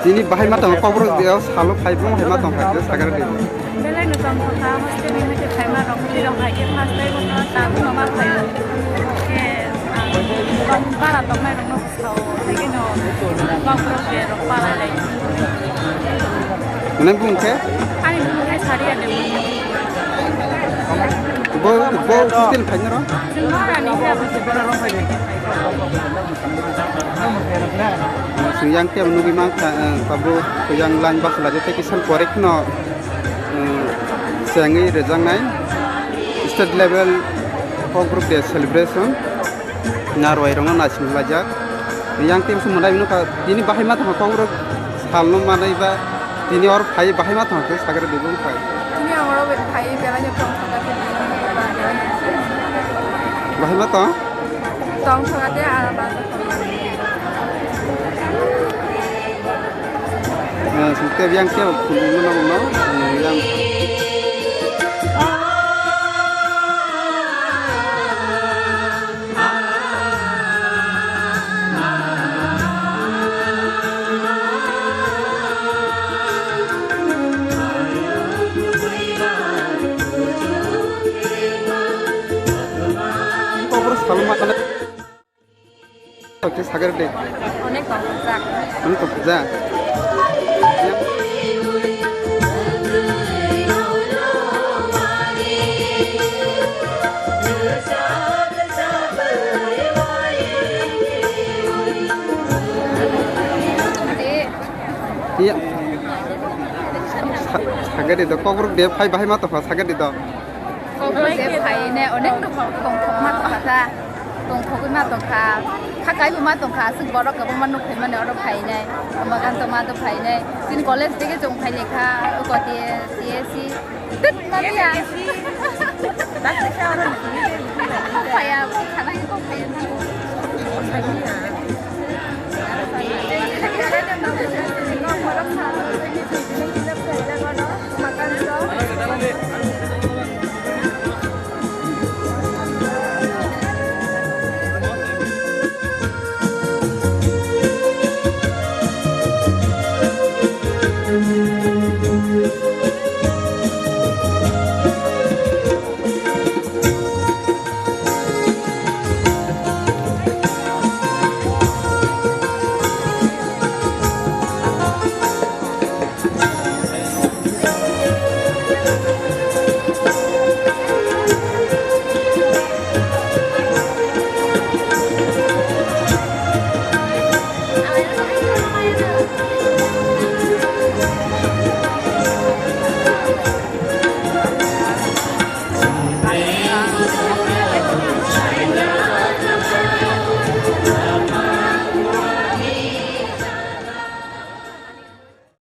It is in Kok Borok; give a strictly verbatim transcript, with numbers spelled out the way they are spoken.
Tini bahai ma tongo, Kokborok de salo phai bo bahai ma tongkha, khe sagari de. Belai no tongkha, hostel ni mete phai ma rok, twi rok hai khe first time no ta no ma phai. Khe, ah, bara tongnai rok no sao, hai khe no, Kokborok de rok palai lai. Nang bung khe? Ani bung khe Saria de. Bo, bo hostel phai no ro? Chwng bara ni khe abo se bara rok phai de. Sing yang ke nugui mang kha, eh, tabuk yang line bus lagi tei kisa pore kheno, eh, chengwi rejaknai state level Kokborok day celebration narwai rokno naising lajak. Yang tim sum manai nukha, tini bahai ma tongkha Kokborok salno manai ba. Tini or phai bahai ma thang khe sagari de bung phai. Tini ang oro phai belai no tong thoka khe. Bahai ma tong? Tong thoka khe ara ba. Eh, sing te yang ke khulumno no, no, yang. Kokborok salma kale. Oke, sagar de. Onek tongkha. Onek tongkha. Iya. Sa-, sagari do, Kokborok de phai bahai ma tongkha, sagari do. Kokborok de phai ne, onek no tongthok ma tongkha ta. Tongthogwi ma tongkha. Kha kaibo ma tongkha, aswk borok kwbangma nuk phaimani oro phainai. Amagan to ma to phainai. Chini college dege chong phai lekha, oko T S C. Tit mania. Phaya, sana ko phaya.